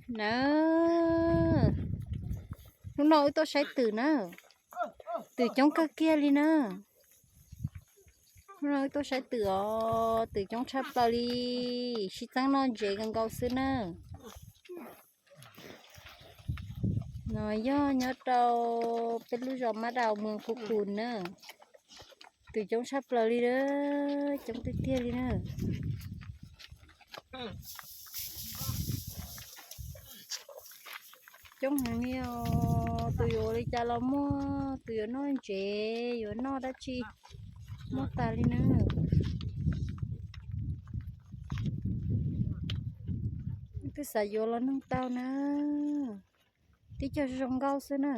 Na, hnub no wb tuaj saib twm na, twm coob kawg kiag li na. Hnub no wb tuaj saib twm os, twm coob tshaj plaws li, sib txeeb noj ntsev nkaus xwb na. No yog nyob rau peb lub zos Mab Dau, moos Kuj Kus na. Twm coob tshaj plaws li, coob tiag tiag li na. Coob heev li os, tus yuav ua li cas los muaj, tus yuav noj ntsev, yuav noj dab tsi muaj tas li na. Twb xav yuav los nug tau na, tib co zoo nkauj xwb na.